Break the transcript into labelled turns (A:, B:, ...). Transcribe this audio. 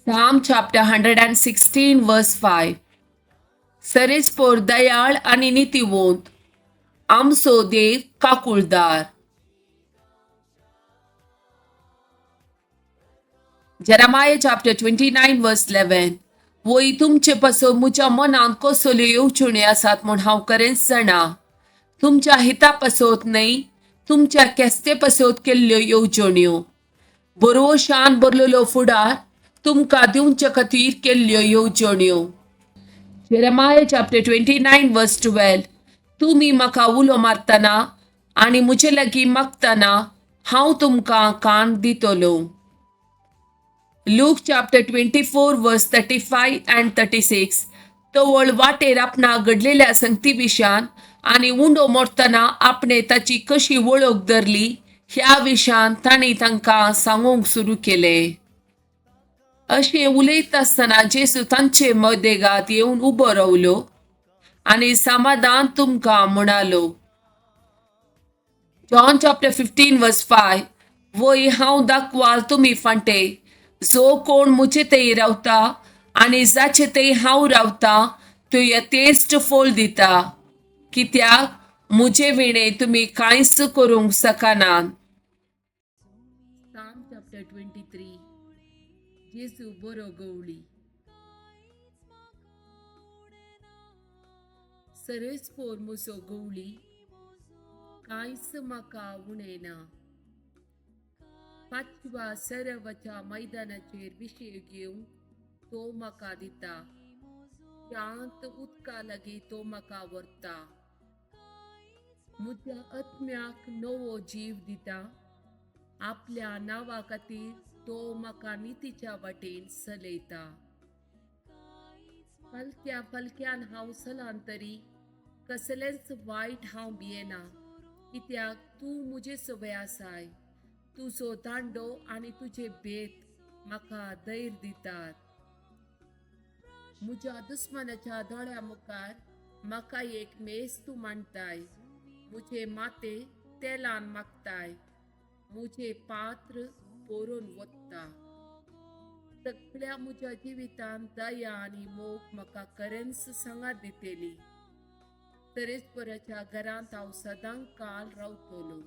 A: Psalm chapter 116 verse 5. सरेस्पोर दयाळ आनी नितीवंत आमचो देव काकुळदार. Jeremiah chapter 29 verse 11. वय तुमचे पासून म्हज्या मनांत कसल्यो येवजण्यो आसात म्हूण हांव खरेंच जाणा. तुमच्या हिता पासत न्हय, तुमच्या केस्ते पासत केल्ल्यो येवजण्यो, बरोशान भरलेलो फुडार तुमकां दिवचे खातीर केल्ल्यो येवजण्यो. Jeremiah chapter 29 verse 12. तुमी म्हाका उलो मारतना आनी म्हजे लागीं मागतना हांव तुमकां कान दितलो. Luke chapter 24 verse 35 and 36. तवळ वाटेर आपणाक घडलेल्या संगती विशयान आनी उंडो मोडटना आपणे ताची कशी वळख धरली ह्या विशयान तांणी तांकां सांगूंक सुरू केलें. अशें उलयता आसतना जेजू तांचे मदेगात येवन उबो रावलो आनी समाधान तुमकां म्हणालो. John chapter 15 verse 5. वय हांव दाखवाल तुमी फांटे, जो कोण म्हजे थंय रावता आनी जाचे थंय हांव रावता तो यथेश्ट फळ दिता, कित्याक म्हजे विणे तुमी कांयच करूंक शकनात. Psalm chapter 23. जेजू बरो गवळी. सरेस्पोर म्हजो गवळी, कांयच म्हाका उणें ना. पांचव्या सरवाच्या मैदानाचेर विशय घेवन तो म्हाका दिता, शांत उदका लागीं तो म्हाका व्हरता. म्हज्या आत्म्याक नवो जीव दिता, आपल्या नांवा खातीर तो म्हाका नितीच्या वाटेन चलयता. फालक्या फालक्यान हांव चलान तरी कसलेंच वायट हांव भियेना, कित्याक तूं म्हजे सवय आसाय. तुजो दांडो आनी तुजे बेत म्हाका धैर्य दितात. म्हज्या दुस्मानाच्या दोळ्या मुखार म्हाका एक मेज तूं मांडताय, म्हजें माथें तेलान मागताय, म्हजें पात्र भरून वता. सगळ्या म्हज्या जिवितांत दया आनी मोग म्हाका खरेंच सांगात दितली. तरेस्पराच्या घरांत हांव सदां काल रावतलो.